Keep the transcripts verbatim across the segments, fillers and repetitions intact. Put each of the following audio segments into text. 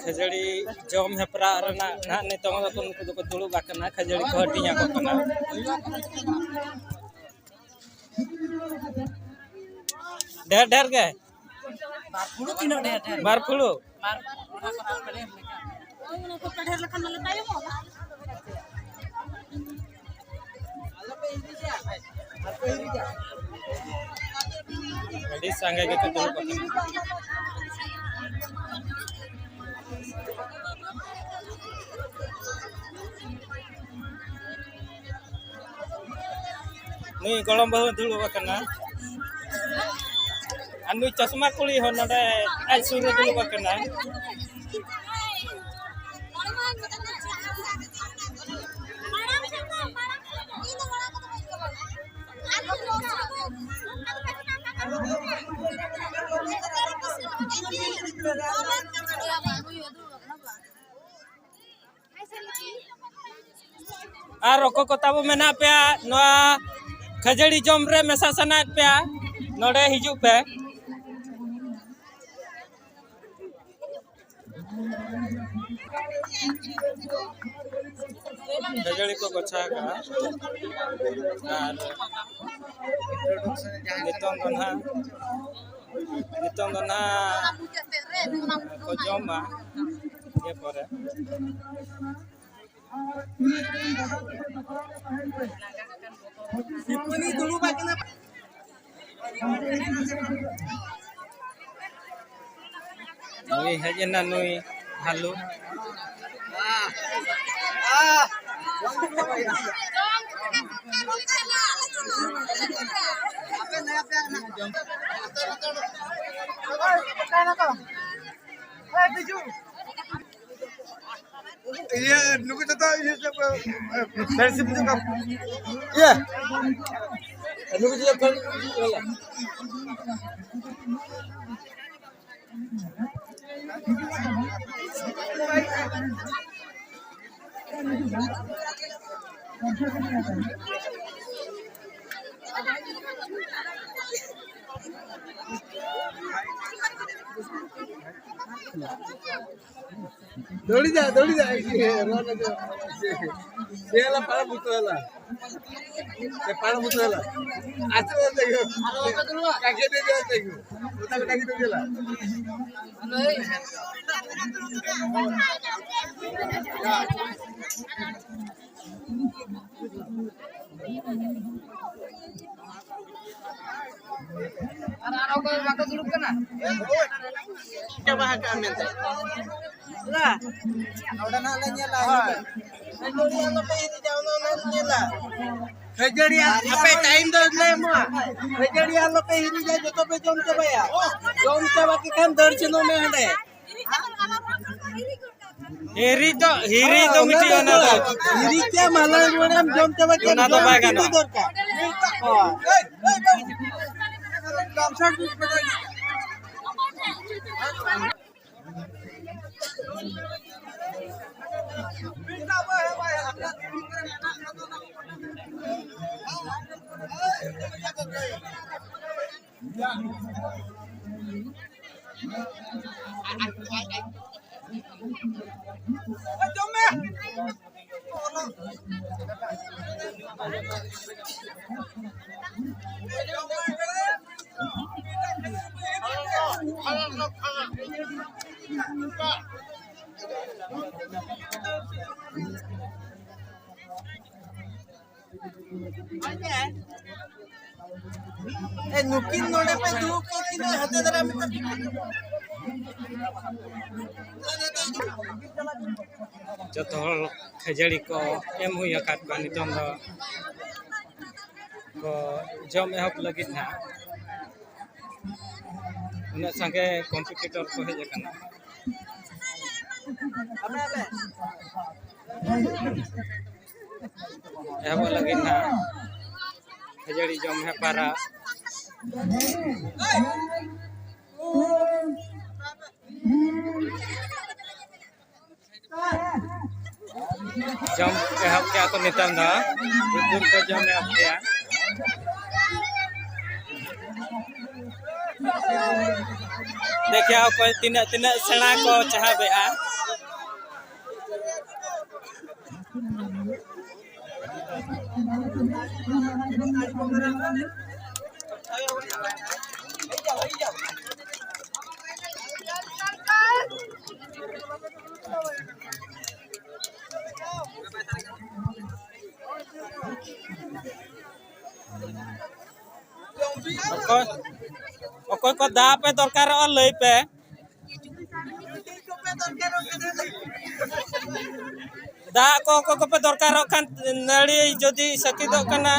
ᱠᱷᱟᱹᱡᱟᱹᱲᱤ ᱡᱚᱢ ᱦᱮᱯᱨᱟᱣ ᱨᱮᱱᱟᱜ ᱱᱟᱦᱟᱜ ᱱᱤᱛᱚᱝ ᱫᱚᱠᱚ, ᱱᱩᱠᱩ ᱫᱚᱠᱚ ᱫᱩᱲᱩᱵ ᱟᱠᱟᱱᱟ, ᱠᱷᱟᱹᱡᱟᱹᱲᱤ ᱠᱚ ᱦᱟᱹᱴᱤᱧ ᱟᱠᱚ ᱠᱟᱱᱟ᱾ ᱰᱷᱮᱨ ᱰᱷᱮᱨ ᱜᱮ᱾ ᱵᱟᱨ ᱯᱷᱩᱲᱩᱜ ᱛᱤᱱᱟᱹᱜ ᱰᱷᱮᱨ ᱰᱷᱮᱨ? ᱵᱟᱨ ᱯᱷᱩᱲᱩᱜ᱾ ᱵᱟᱨ, ᱚᱱᱟ ᱠᱚ ᱰᱷᱮᱨ ᱞᱮᱠᱷᱟᱱ ᱢᱟᱞᱮ ᱛᱟᱭᱚᱢᱚᱜᱼᱟ᱾ ᱟᱹᱰᱤ ᱥᱟᱸᱜᱮ ᱜᱮᱠᱚ ᱫᱩᱲᱩᱵ ᱟᱠᱟᱱᱟ᱾ ᱱᱩᱭ ᱜᱚᱲᱚᱢ ᱵᱟᱹᱦᱩ ᱫᱩᱲᱩᱵ ᱟᱠᱟᱱᱟ᱾ ᱟᱨ ᱱᱩᱭ ᱪᱚᱥᱢᱟ ᱠᱩᱲᱤ ᱦᱚᱸ ᱱᱚᱰᱮ ᱟᱡ ᱥᱩᱨ ᱨᱮ ᱫᱩᱲᱩᱵ ᱟᱠᱟᱱᱟᱭ᱾ ᱟᱨ ᱚᱠᱚᱭ ᱠᱚ ᱛᱟᱵᱚ ᱢᱮᱱᱟᱜ ᱯᱮᱭᱟ, ᱱᱚᱣᱟ ᱠᱷᱟᱹᱡᱟᱹᱲᱤ ᱡᱚᱢ ᱨᱮ ᱢᱮᱥᱟ ᱥᱟᱱᱟᱭᱮᱫ ᱯᱮᱭᱟ, ᱱᱚᱰᱮ ᱦᱤᱡᱩᱜ ᱯᱮ᱾ ᱠᱷᱟᱹᱡᱟᱹᱲᱤ ᱠᱚ ᱜᱚᱪᱷᱟ ᱟᱠᱟᱫᱼᱟ᱾ ᱟᱨ ᱱᱤᱛᱚᱝ ᱫᱚ ᱱᱟᱦᱟᱜ, ᱱᱤᱛᱚᱝ ᱫᱚ ᱱᱟᱦᱟᱜ ᱠᱚ ᱡᱚᱢᱟ, ᱤᱭᱟᱹ ᱯᱚᱨᱮ᱾ ᱱᱩᱭ ᱦᱮᱡ ᱮᱱᱟ, ᱱᱩᱭ ᱦᱟᱞᱩ᱾ ᱤᱭᱟᱹ, ᱱᱩᱠᱩ ᱡᱚᱛᱚ ᱤᱭᱟᱹ ᱪᱮᱫ ᱠᱚ, friendship ᱪᱮᱫ ᱠᱚ, ᱤᱭᱟᱹ, ᱱᱩᱠᱩ ᱡᱚᱛᱚ friend-, ᱫᱟᱹᱲᱤ ᱫᱟ, ᱫᱟᱹᱲᱤ ᱫᱟ, ᱨᱚᱲ ᱟᱸᱡᱚᱢ᱾ ᱥᱮ ᱦᱮᱞᱟ ᱯᱟᱲᱟ ᱵᱩᱛᱟᱹ ᱦᱮᱞᱟ᱾ ᱥᱮ ᱯᱟᱲᱟ ᱵᱩᱛᱟᱹ ᱦᱮᱞᱟ᱾ ᱟᱪᱪᱷᱟ, ᱟᱪᱪᱷᱟ᱾ ᱠᱟᱠᱮ ᱫᱮ ᱫᱮ ᱛᱮᱜᱩ᱾ ᱩᱛᱟ ᱠᱟᱠᱮ ᱫᱮ ᱫᱮ ᱞᱟ᱾ ᱟᱨ, ᱟᱨ ᱚᱠᱚᱭ ᱵᱟᱠᱚ ᱫᱩᱲᱩᱵ ᱠᱟᱱᱟ? ᱪᱟᱵᱟ ᱟᱠᱟᱜᱼᱟ ᱢᱮᱱᱛᱮ᱾ ᱱᱚᱰᱮ ᱱᱟᱜ ᱞᱮ ᱧᱮᱞᱟ᱾ ᱦᱳᱭ᱾ ᱠᱷᱟᱹᱡᱟᱹᱲᱤ ᱟᱞᱚᱯᱮ ᱦᱤᱨᱤᱡᱟ, ᱚᱱᱟ, ᱚᱱᱟ ᱞᱮ ᱧᱮᱞᱟ᱾ ᱠᱷᱟᱹᱡᱟᱹᱲᱤ ᱟᱯᱮ ᱴᱟᱭᱤᱢ ᱫᱚ ᱞᱮ ᱮᱢᱚᱜᱼᱟ᱾ ᱠᱷᱟᱹᱡᱟᱹᱲᱤ ᱟᱞᱚᱯᱮ ᱦᱤᱨᱤᱡᱟ, ᱡᱚᱛᱚ ᱯᱮ ᱡᱚᱢ ᱪᱟᱵᱟᱭᱟ᱾ ᱡᱚᱢ ᱪᱟᱵᱟ ᱠᱮᱫ ᱠᱷᱟᱱ ᱫᱟᱹᱲ ᱥᱮᱱᱚᱜ ᱢᱮ ᱦᱟᱸᱰᱮ᱾ ᱦᱤᱨᱤᱡ ᱫᱚ, ᱦᱤᱨᱤᱡ ᱫᱚ ᱢᱤᱫᱴᱤᱡ ᱚᱱᱟ ᱫᱚ᱾ ᱦᱤᱨᱤᱡ ᱛᱮ ᱢᱟᱞᱟ ᱨᱩᱣᱟᱹᱲᱮᱢ ᱡᱚᱢ ᱪᱟᱵᱟ ᱠᱮᱫ, ᱚᱱᱟ ᱫᱚ ᱡᱚᱢ ᱵᱟᱭ ᱜᱟᱱᱚᱜᱼᱟ᱾ ᱫᱚᱨᱠᱟᱨ᱾ ᱦᱳᱭ᱾ ᱮ, ᱱᱩᱠᱤᱱ ᱱᱚᱰᱮ ᱯᱮ ᱫᱩᱲᱩᱵ ᱠᱚᱜ ᱠᱤᱱᱟ, ᱦᱟᱱᱛᱮ ᱫᱷᱟᱨᱮ ᱢᱮᱛᱟ ᱠᱤᱱ ᱯᱮ᱾ ᱡᱚᱛᱚ ᱦᱚᱲ ᱠᱷᱟᱹᱡᱟᱹᱲᱤ ᱠᱚ ᱮᱢ ᱦᱩᱭ ᱟᱠᱟᱫ ᱠᱚᱣᱟ᱾ ᱱᱤᱛᱚᱝ ᱫᱚ ᱠᱚ ᱡᱚᱢ ᱮᱦᱚᱵ ᱞᱟᱹᱜᱤᱫ ᱱᱟᱦᱟᱜ᱾ ᱩᱱᱟᱹᱜ ᱥᱟᱸᱜᱮ ᱠᱚᱢᱯᱤᱴᱤᱴᱚᱨ ᱠᱚ ᱦᱮᱡ ᱟᱠᱟᱱᱟ᱾ ᱮᱦᱚᱵᱚᱜ ᱞᱟᱹᱜᱤᱫ ᱱᱟᱦᱟᱜ ᱠᱷᱟᱹᱡᱟᱹᱲᱤ ᱡᱚᱢ ᱦᱮᱯᱟᱨᱟ᱾ ᱡᱚᱢ ᱮᱦᱚᱵ ᱠᱮᱜᱼᱟ ᱠᱚ ᱱᱤᱛᱚᱝ ᱫᱚ᱾ ᱜᱩᱫᱽᱫᱩᱨ ᱠᱚ ᱡᱚᱢ ᱮᱦᱚᱵ ᱠᱮᱜᱼᱟ᱾ ᱫᱮᱠᱷᱮ ᱚᱠᱚᱭ ᱛᱤᱱᱟᱹᱜ, ᱛᱤᱱᱟᱹᱜ ᱥᱮᱬᱟ ᱠᱚ ᱪᱟᱦᱟᱵᱮᱜᱼᱟ᱾ ᱚᱠᱚᱭ, ᱚᱠᱚᱭ ᱠᱚ ᱫᱟᱜ ᱯᱮ ᱫᱚᱨᱠᱟᱨᱚᱜᱼᱟ, ᱞᱟᱹᱭ ᱯᱮ᱾ ᱫᱟᱜ ᱠᱚ ᱚᱠᱚᱭ ᱠᱚᱯᱮ ᱫᱚᱨᱠᱟᱨᱚᱜ ᱠᱷᱟᱱ, ᱱᱟᱹᱲᱤ ᱡᱩᱫᱤ ᱥᱟᱹᱠᱤᱫᱚᱜ ᱠᱟᱱᱟ᱾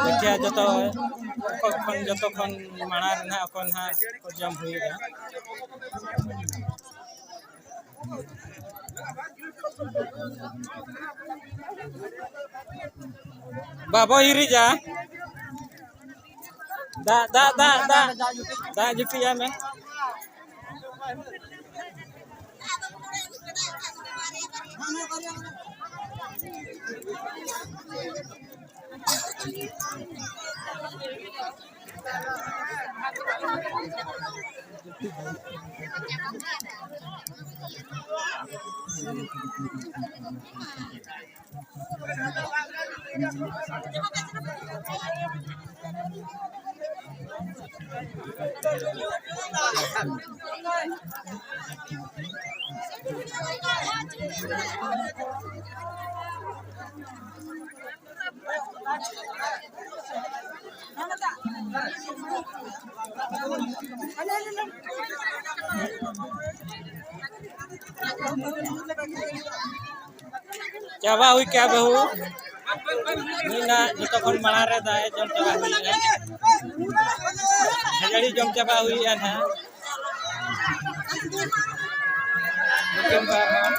ᱵᱩᱡᱷᱟᱹᱣ ᱡᱚᱛᱚ, ᱚᱠᱚᱭ ᱠᱷᱚᱱ, ᱡᱚᱛᱚ ᱠᱷᱚᱱ ᱢᱟᱲᱟᱝ ᱨᱮ ᱱᱟᱦᱟᱜ ᱚᱠᱚᱭ ᱱᱟᱦᱟᱜ ᱠᱚ ᱡᱚᱢ ᱦᱩᱭᱩᱜᱼᱟ᱾ ᱵᱟᱵᱚ ᱦᱤᱨᱤᱡᱟ᱾ ᱫᱟᱜ, ᱫᱟᱜ, ᱫᱟᱜ, ᱫᱟᱜ᱾ ᱫᱟᱜ ᱡᱩᱴᱤᱡ ᱟᱭ ᱢᱮ᱾ ᱪᱟᱵᱟ ᱦᱩᱭ ᱠᱮᱜᱼᱟ ᱵᱟᱹᱦᱩ᱾ ᱦᱩᱭᱱᱟ, ᱡᱚᱛᱚ ᱠᱷᱚᱱ ᱢᱟᱲᱟᱝ ᱨᱮ ᱫᱟᱜ ᱮ ᱡᱚᱢ ᱪᱟᱵᱟ ᱦᱩᱭᱮᱜᱼᱟ᱾ ᱠᱷᱟᱹᱡᱟᱹᱲᱤ ᱡᱚᱢ ᱪᱟᱵᱟ ᱦᱩᱭᱮᱜᱼᱟ ᱱᱟᱦᱟᱜ᱾ ᱱᱩᱠᱤᱱ ᱵᱟᱨ ᱦᱚᱲ᱾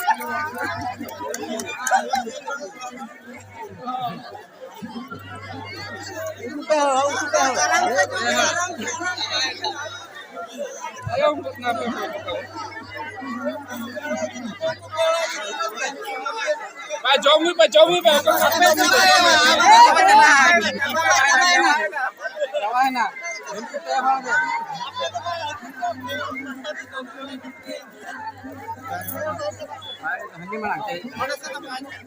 ᱵᱟ, ᱡᱚᱢ ᱦᱩᱭᱩᱜ ᱯᱮ, ᱡᱚᱢ ᱦᱩᱭᱩᱜ ᱯᱮ᱾ ᱪᱟᱵᱟᱭᱮᱱᱟ᱾ ᱦᱟᱺᱰᱤ ᱢᱟᱲᱟᱝ ᱛᱮ᱾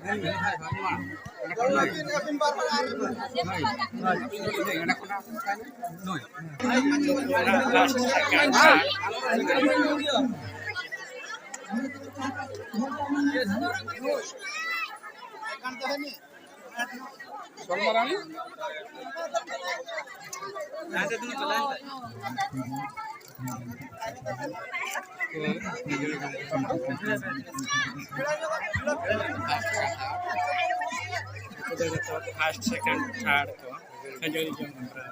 ᱦᱟᱺᱰᱤ ᱢᱟᱲᱟᱝ᱾ ᱯᱷᱟᱥᱴ, ᱥᱮᱠᱮᱱᱰ, ᱛᱷᱟᱨᱰ ᱠᱚ ᱠᱷᱟᱹᱡᱟᱹᱲᱤ ᱡᱚᱢ ᱵᱟᱠᱷᱨᱟ᱾